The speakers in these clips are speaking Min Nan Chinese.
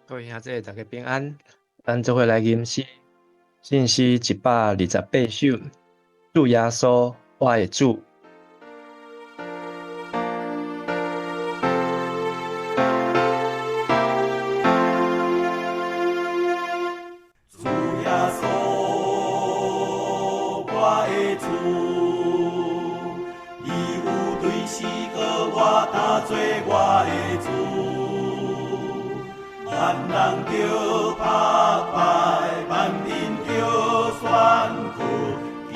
各位兄弟，大家平安。咱做伙來吟詩，信詩128首，主耶穌，我的主。主耶穌，我的主，你有對死過我擔做我的主，萬人著拍敗，萬民著宣告，基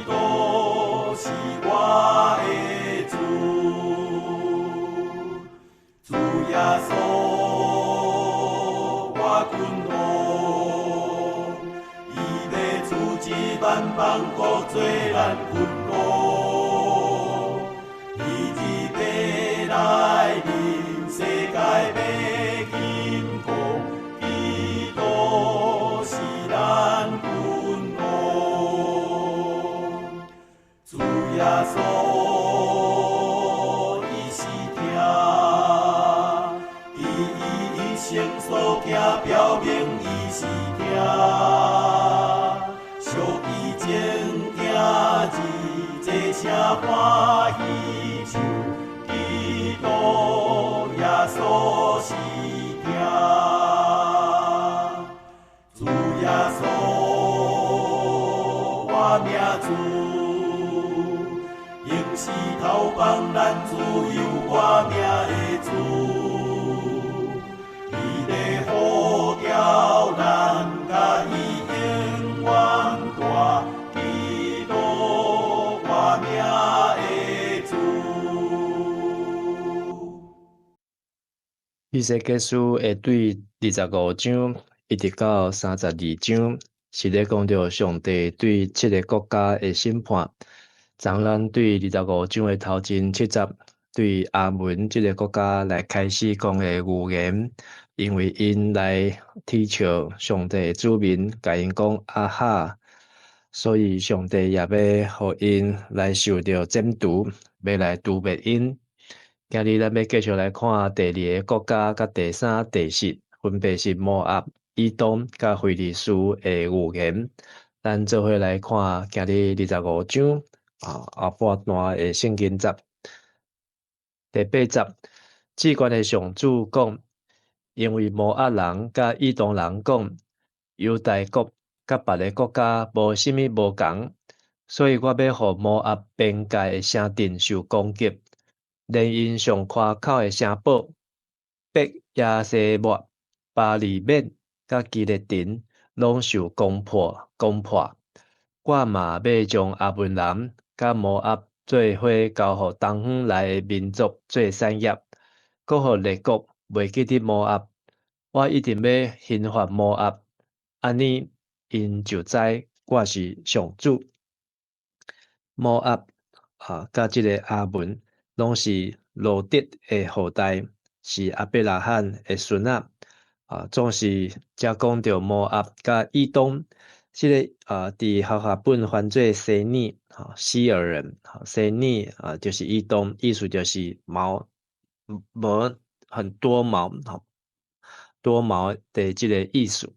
督是我的主。主耶穌，我君王，伊欲處置萬邦國做咱君王，伊日欲來臨，世界欲興光，基督是咱君王。主耶穌，伊是疼，伫伊一生所行，表明伊是疼。惜伊情行字，這聲歡喜唱，基督耶穌是疼。主耶穌，我命主，應是頭幫咱自由我命的主，伊咧呼召咱，佮伊永遠住，基督我命的主。以西結書會對25章一直到32章，是咧講著上帝對七个國家的審判。昨咱對25章的頭前7節，對亞捫這个國家來開始講的預言，因為𪜶來啼笑上帝的子民，共𪜶講啊哈，所以上帝也欲予𪜶來受著剪除，欲來除滅𪜶。今日咱欲繼續來看第二个國家佮第三、第四，分別是摩押、以東佮非利士的預言。咱做伙來看今日25章後半段的聖經節。第8節，至懸的上主講，因為摩押人佮以東人講，猶大國佮別个國家無啥物無仝，所以我欲予摩押邊界的城鎮受攻擊，連𪜶上誇口的城堡，伯耶西抹、巴利免佮基列亭，攏受攻破。攻破。我嘛欲將亞捫人佮摩押做伙交予東方來的民族做產業，閣予列國袂記得摩押。我一定欲刑罰摩押，按呢𪜶就知我是上主。摩押啊，佮這个亞捫攏是羅得的後代，是亞伯拉罕的孫仔。總是才講著摩押佮以東，這个佇和合本翻做西擬，西珥人，西擬啊，就是以東，意思就是毛毛很多毛，多毛的這个意思。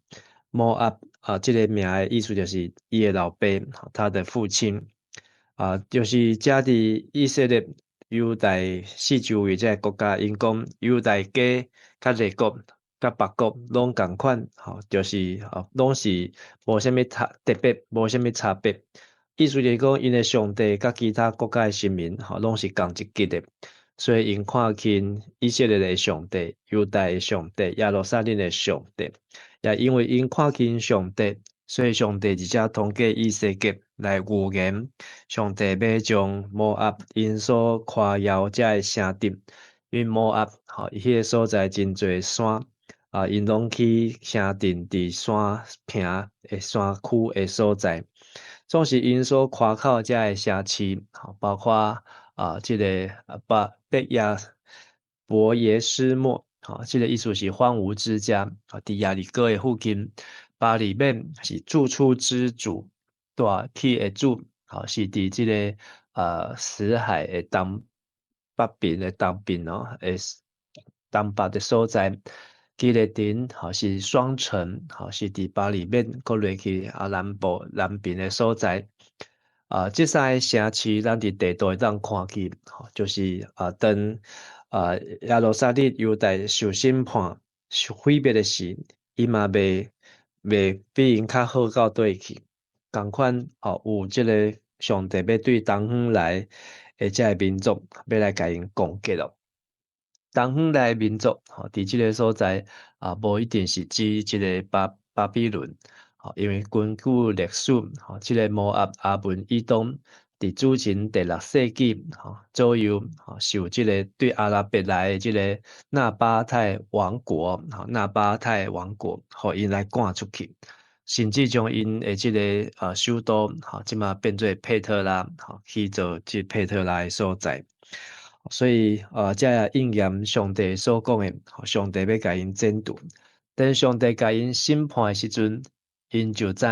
摩押啊，這个名的意思就是伊的老爸，他的父親。就是遮佇以色列猶大四周圍這个國家，𪜶講猶大家佮列國佮別國攏仝款，就是攏是無啥物差特別，無啥物差別。意思就是講，𪜶的上帝佮其他國家的神明，攏是仝一級的，所以𪜶看輕以色列的上帝、猶大的上帝、耶路撒冷的上帝，也因為𪜶看輕上帝，所以上帝佇遮通過以西結來預言，上帝欲將摩押𪜶所誇耀這个城鎮，因為摩押伊彼个所在真濟山。𪜶攏起城鎮佇山坪的山區的所在，總是𪜶所誇口這个城市，包括這个巴伯亞伯耶斯末，這个意思是荒蕪之家，佇耶利哥的附近，巴利免是住處之主，蹛起的主，是佇這个死海的東北邊的東邊哦，的東北的所在。基列亭吼是雙城，吼是佇巴利免閣落去啊南部南邊的所在。啊，這三個城市咱佇地圖會當看見，吼，就是啊，當啊耶路撒冷猶大受審判、受毀滅的時，伊嘛袂比𪜶較好到佗去。仝款吼，有這个上帝欲對東方來的這个民族，欲來共𪜶攻擊咯。東方來的民族，吼，佇這个所在啊，無一定是指這个巴比倫，吼，因為根據歷史，吼，這个摩押、亞捫、以東，佇主前第六世紀，吼左右，吼受這个對阿拉伯來的這个納巴泰王國，吼納巴泰王國，予𪜶來趕出去，甚至將𪜶的這个首都，吼這馬變做佩特拉，吼去做這佩特拉的所在。所以，這也應驗上帝所講的，上帝欲共𪜶剪除。當上帝共𪜶審判的時陣，𪜶就知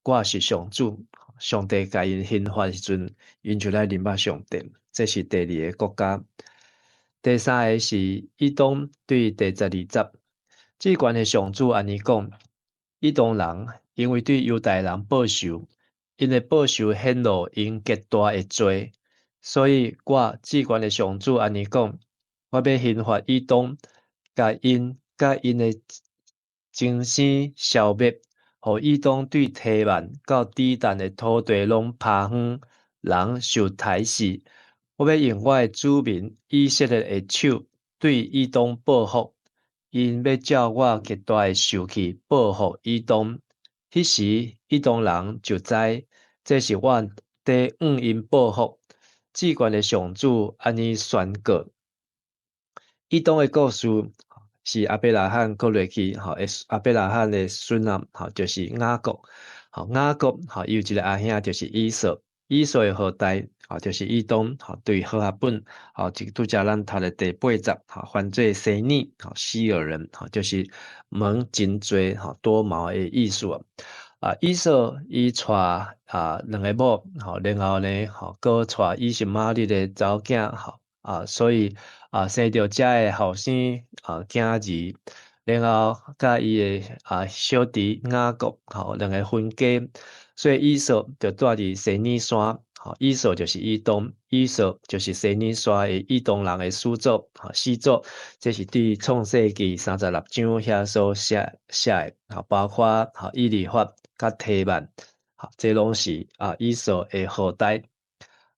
我是上主。上帝共𪜶刑罰的時陣，𪜶就來認捌上帝。這是第二个國家。第三个是以東對第12節，至懸的上主按呢講：以東人因為對猶大人報仇，𪜶的報仇顯露𪜶極大的罪。所以我至懸的上主按呢講，我欲刑罰以東，共𪜶佮𪜶的親生消滅，予以東對提曼到底但的土地攏拋荒，人受刣死。我欲用我的子民以色列的手對以東報復，𪜶欲照我極大的受氣報復以東。彼時以東人就知，這是我佇向𪜶報復。至懸的上主按呢宣告。以東的故事是亞伯拉罕閣落去，吼，亞伯拉罕的孫仔，吼，就是雅各，吼，雅各，吼，伊有一个阿兄就是以掃，以掃的後代，吼，就是以東，吼，對和合本，吼，這拄才咱讀的第八節，吼，翻做西珥，吼，西珥人，吼，就是毛真濟，吼，多毛的意思。啊，以掃伊娶啊兩个某，吼，然後呢，吼，閣娶以實瑪利的查某囝，吼，啊，所以啊，生著遮个後生啊囝兒，然後佮伊的啊小弟雅各，吼，兩个分家，所以以掃就住佇西珥山，吼，以掃就是以東，以掃就是西珥山的以東人的始祖，吼，始祖，這是佇創世記36章遐所寫寫的，吼，包括吼以利法佮提曼，吼，這攏是啊以掃的後代。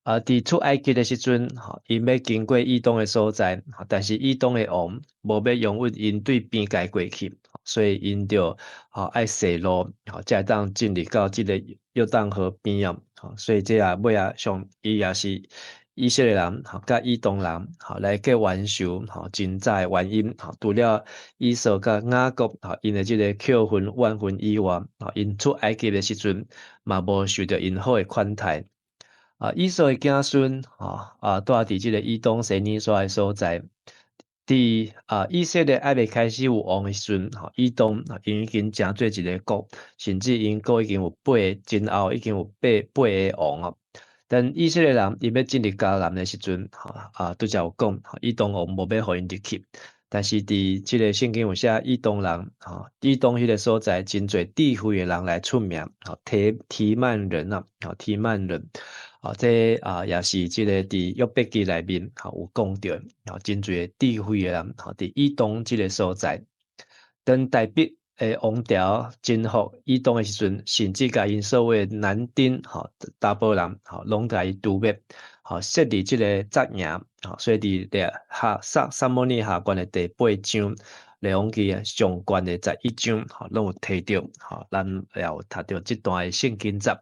啊，佇出埃及的時陣，吼，𪜶欲經過以東的所在，但是以東的王無欲容允𪜶對邊界過去，所以𪜶就吼愛踅路，吼，才會當進入到這个約旦河邊啊，吼，所以這也尾仔上伊也是以色列人，吼，佮以東人，吼，來結冤仇，吼，真早的原因，吼，除了以掃佮雅各，吼，𪜶的這个扣分怨恨以外，吼，𪜶出埃及的時陣嘛無受著𪜶好的款待。啊，以掃的子孫，吼，啊，住佇這个以東西珥山的所在。佇啊，以色列猶未開始有王的時陣，吼，以東𪜶已經成做一个國，甚至𪜶閣已經有八个，前後已經有八個王哦。當以色列人𪜶欲進入迦南的時陣，吼，啊，拄才有講，以東王無欲予𪜶入去。但是佇這个聖經有寫，以東人，吼，以東彼个所在真濟智慧的人來出名，吼，提曼人啊，吼，提曼人。啊，這啊也是這个佇約伯記內面吼有講著，吼，真濟智慧的人，吼，佇以東這个所在，當大衛的王朝征服以東的時陣，甚至共𪜶所謂男丁，吼，查埔人，吼，攏共伊誅滅，吼，設立這个紮營，吼，所以佇咧哈撒撒母耳下卷的第八章，列王記上卷的11章，吼，攏有提著，吼，咱也有讀著這段的聖經節。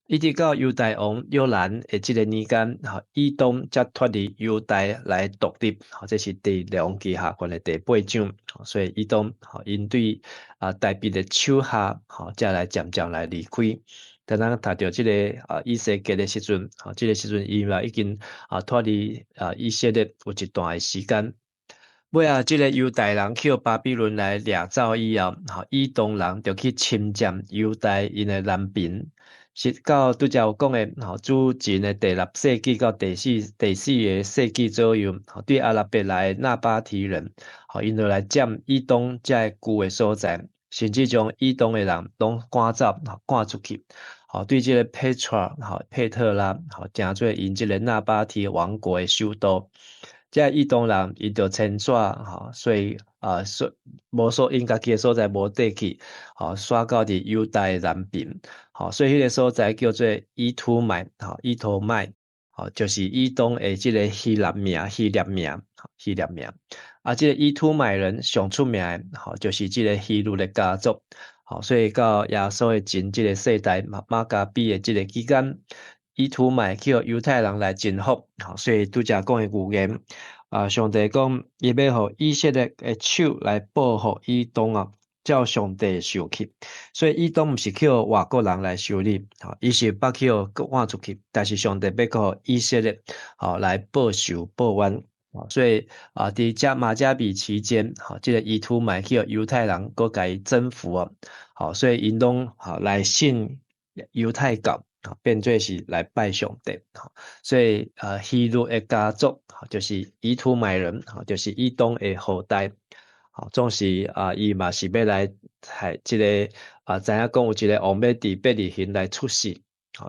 一直到猶大王約蘭的這个年間，吼，以東才脫離猶大來獨立，吼，這是佇列王記下卷的第八章，所以以東，吼，𪜶對啊大衛的手下，吼，才來漸漸來離開。當咱讀著這个啊以西結的時陣，吼，這个時陣伊嘛已經啊脫離啊以色列有一段的時間。尾仔，這个猶大人去予巴比倫來掠走以後，吼，以東人就去侵佔猶大𪜶的南邊。是到拄才有講的，吼，主前的第六世紀到第四個世紀左右，吼，對阿拉伯來的納巴提人，吼，𪜶就來佔以東這个舊的所在，甚至將以東的人攏趕走，吼，趕出去。吼，對這个 Petra，吼，佩特拉，吼，成做𪜶這个納巴提王國的首都。這个以東人伊就遷徙，吼，所以啊，所無所𪜶家己的所在無綴去，吼，徙到佇猶大的南邊，吼，所以彼个所在叫做以土買，吼，以土買，吼，就是以東的這个希臘名，希臘名，希臘名。啊，這个以土買人上出名的，吼，就是這个希律的家族，吼，所以到耶穌的前這个世代，馬加比的這个期間，以土買去予猶太人來征服，吼，所以拄才講的預言，啊，上帝講伊欲予以色列的手來報復以東啊，照上帝受氣，所以以東毋是去予外國人來修理，吼，伊是捌去予趕出去，但是上帝欲閣予以色列，吼，來報仇報冤，所以啊，佇遮馬加比期間，吼，這个以土買去予猶太人閣共伊征服啊，吼，所以𪜶攏吼來信猶太教。變做是來拜上帝，所以啊，希律的家族就是以土買人，就是以東的後代，總是啊，伊嘛是欲來刣這个啊，知影講有一个王欲佇伯利恆來出世，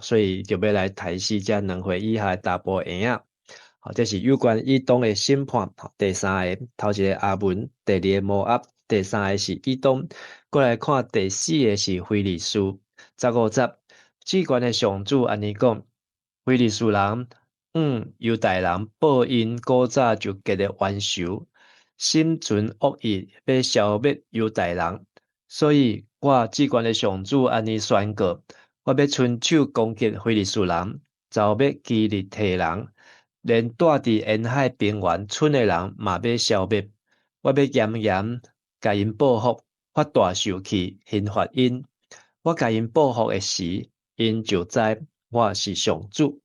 所以就欲來刣死這2歲以下的查埔嬰仔，好，這是有關以東的審判。第三个，頭一个亞捫，第二个摩押，第三个是以東，過來看第四个是非利士，15節。至懸的上主按呢講：非利士人，猶大人報𪜶古早就結的冤仇，心存惡意，欲消滅猶大人。所以我至懸的上主按呢宣告：我欲伸手攻擊非利士人，剿滅基列提人，連住佇沿海平原村的人嘛欲消滅。我欲嚴嚴共𪜶報復，發大受氣刑罰𪜶。我共𪜶報復的時，𪜶就知我是上主。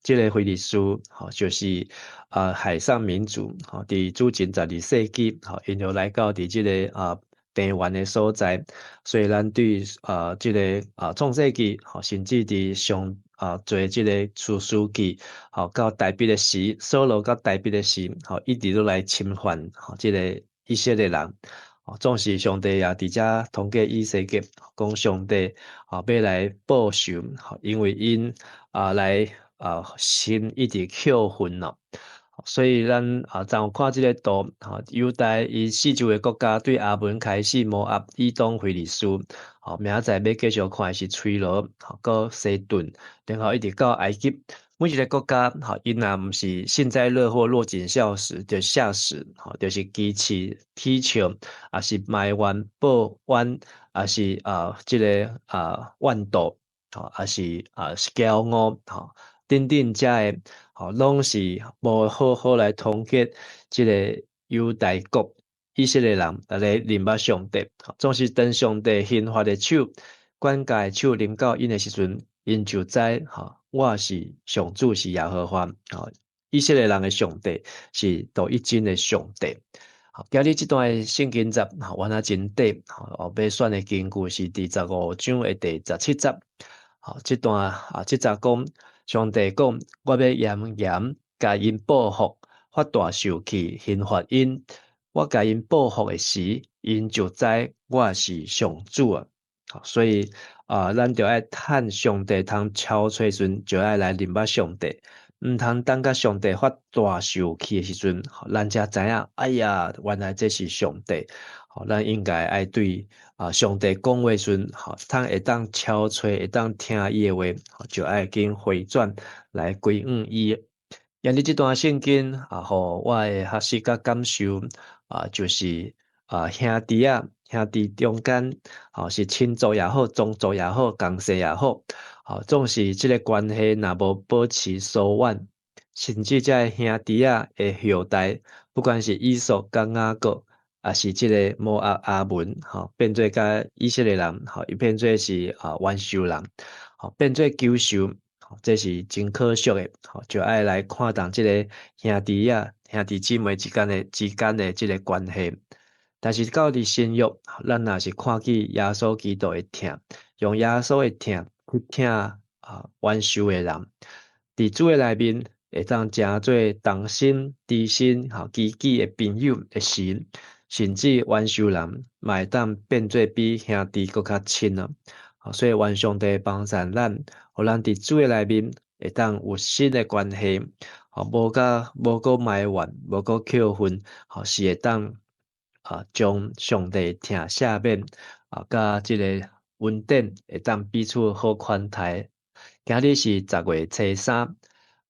這个非利士，吼，就是啊海上民族，吼，佇主前12世紀，吼，𪜶就來到佇這个啊平原的所在，所以咱對啊這个啊創世記，吼，甚至佇上啊濟這个士師記，吼，到大衛的時，掃羅到大衛的時，吼，一直都來侵犯，吼，這个以色列人。總是上帝也佇遮通過以西結講上帝啊，欲來報仇，因為𪜶啊來啊心一直抾恨咯。所以咱啊，昨有看這个圖，吼，猶大伊四周的國家對亞捫開始，摩押、以東、非利士，吼，明仔載欲繼續看的是推羅，吼，閣西頓，然後一直到埃及。每一个國家，吼，𪜶若毋是幸災樂禍、落井下石，就下石，吼，就是譏刺、取笑，抑是埋怨、報怨，抑是啊，這个啊怨妒，吼，抑是啊驕傲，吼，等等遮的，吼，攏是無好好來統結這个猶大國以色列人來認捌上帝，總是當上帝刑罰的手、管教的手臨到𪜶的時陣，𪜶就知，吼，我是上主，是耶和華，吼，以色列人的上帝是獨一真的上帝。好，今日這段的聖經節，原來真短，吼，欲選的根據是佇十五章的第17節。好，這段啊，這節講上帝講，我欲嚴嚴共𪜶報復，發大受氣刑罰𪜶。我共𪜶報復的時，𪜶就知我是上主啊。所以啊，咱著愛趁上帝通敲揣時陣，就愛來認捌上帝，毋通等甲上帝發大受氣的時陣，咱才知影，哎呀，原來這是上帝。吼，咱應該愛對啊上帝講話時陣，吼，通會當敲揣，會當聽伊的話，就愛緊回轉來歸向伊。今日這段聖經啊，予我的學習佮感受啊，就是啊兄弟仔。兄弟中間，吼，是親族也好，宗族也好，仝姓也好，吼，總是這个關係若無保持疏遠，甚至這个兄弟仔的後代，不管是以掃佮雅各，抑是這个摩押亞捫，吼，變做佮以色列人，吼，伊變做是啊冤仇人，吼，變做仇仇，這是真可惜的，吼，就愛來看重這个兄弟仔、兄弟姊妹之間的這个關係。但是到佇新約，咱若是看見耶穌基督的疼，用耶穌的疼去疼冤受的人。佇主的內面會當成做同心、知心、知己的朋友的時，甚至冤仇人嘛會當變做比兄弟閣較親啊！所以願上帝幫助咱，予咱佇主的內面會當有新的關係，無佮無閣埋怨，無閣扣恨，是會當將上帝疼赦免，佮這个恩典會當彼此好款待。今日是10月初3，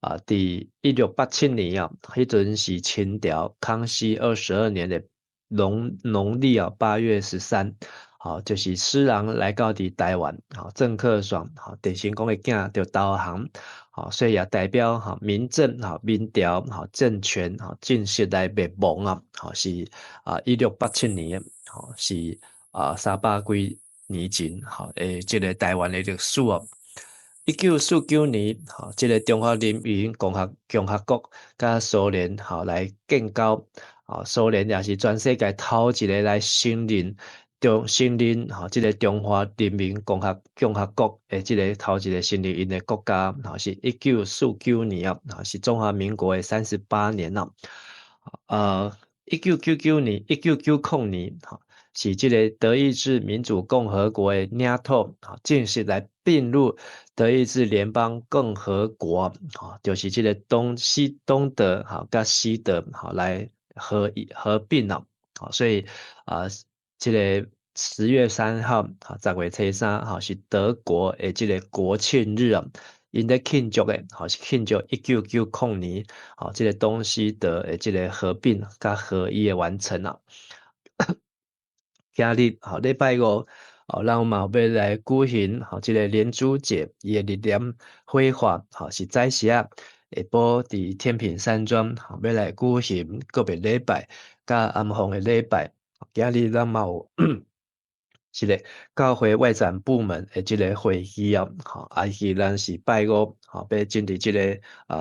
佇1687年啊，彼陣是清朝康熙22年的農曆8月13，就是施琅來到佇台灣，鄭克爽，鄭成功的囝就投降，所以也代表民政，明朝，政權，正式來滅亡啊，是1687年，是300幾年前，的這个台灣的歷史啊。1949年，這个中華人民共和國佮蘇聯，來建交，蘇聯也是全世界頭一个來承認這个中華人民共和國的這个頭一个承認𪜶的國家，是1949年啊，是中華民國的38年啊。1999年，1990年，是這个德意志民主共和國的領土，正式來併入德意志聯邦共和國，就是這个東西東德，佮西德，來合併了，所以這个10月3號，10月初3，是德國的這个國慶日啊，𪜶咧慶祝的，是慶祝1990年，這个東西德的這个合併佮合一的完成啊。今日，禮拜五，咱嘛欲來舉行，這个連珠節，伊的日蓮火化，是早時仔下晡佇天平山莊，欲來舉行告別禮拜，佮安放的禮拜。今日咱嘛有這个教會外展部門的這个會議啊，是咱是拜五，欲進入這个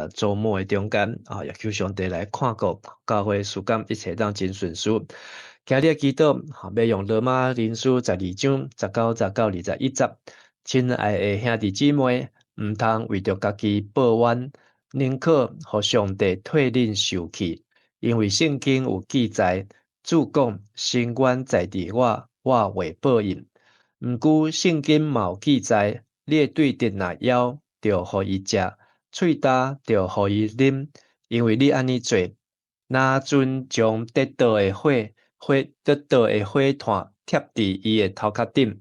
週末的中間，也求上帝來看顧教會事工，一切當真順遂。今日祈禱，欲用羅馬人書12章19節到21節。親愛的兄弟姊妹，毋通為著家己報冤，寧可予上帝替恁受氣，因為聖經有記載，主講：伸冤在佇我，我會報應。毋過聖經嘛有記載，你的對敵若枵，就予伊食；喙焦，就予伊啉，因為你按呢做，若陣將得到的火炭貼佇伊的頭殼頂，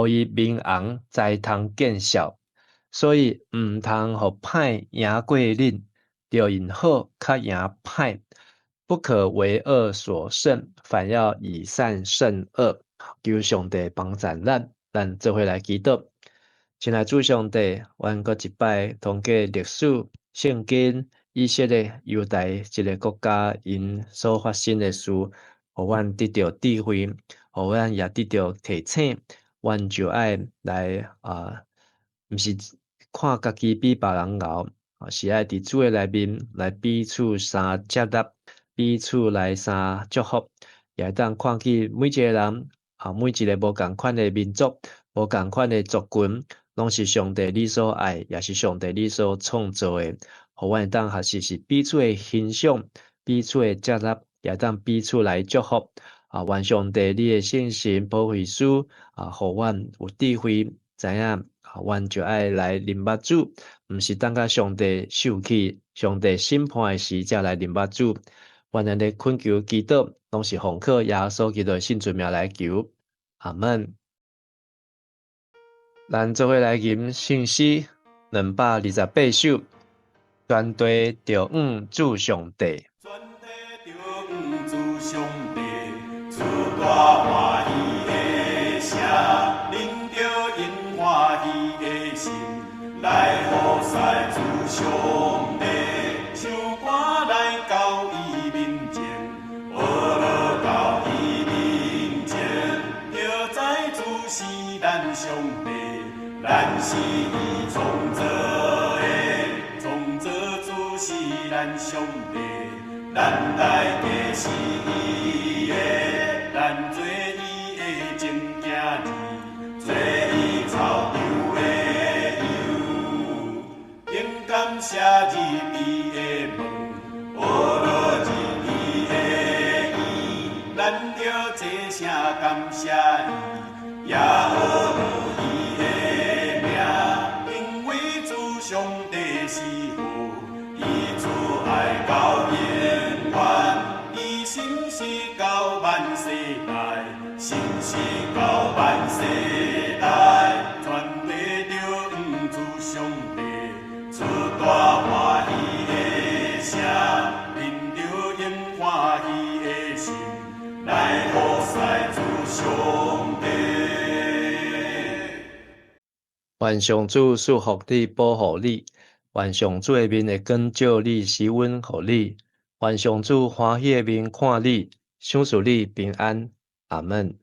予伊面紅，才通見笑。所以毋通予歹贏過恁，著用好較贏歹，不可為惡所勝，反要以善勝惡。求上帝幫助咱，咱做伙來祈禱。親愛主上帝，阮閣一擺通過歷史、聖經、以色列、猶大這个國家𪜶所發生的事，予阮得著智慧，予阮也得著提醒，阮就愛來毋是看家己比別人𠢕，是愛佇主的內面來彼此相接納，彼此來相祝福，也會當看見每一个人每一个無仝款的民族、無仝款的族群，攏是上帝你所愛，也是上帝你所創造的，予阮會當學習是彼此的欣賞、彼此的接納，也會當彼此來祝福。願上帝你的聖神保惠師予阮有智慧，知影阮就愛來認捌主，毋是等到上帝受氣、上帝審判的時才來認捌主。阮按呢懇求祈禱，攏是奉靠耶穌基督的聖尊名來求。阿門。咱做伙來吟聖詩228首，全地著向主上帝。全地著向主上帝，出大歡喜的聲，恁著用歡喜的心來服侍主上帝，唱歌來到伊面前，呵樂到伊面前，著知主是咱上帝，咱是伊創造的，創造主是咱上帝，咱大家是伊的，咱做伊的種囝兒，做伊草場的羊。感謝伊，也阿諛伊的名，因為主上帝是好，伊慈愛到永遠，伊信實到萬世代，信實到萬世代，全地著向主上帝出大歡喜的聲，憑著用歡喜的心來服侍主上帝。願上主賜福你，保護你；願上主的面會光照你，施恩予你；願上主歡喜的面看你，賞賜你平安。阿門。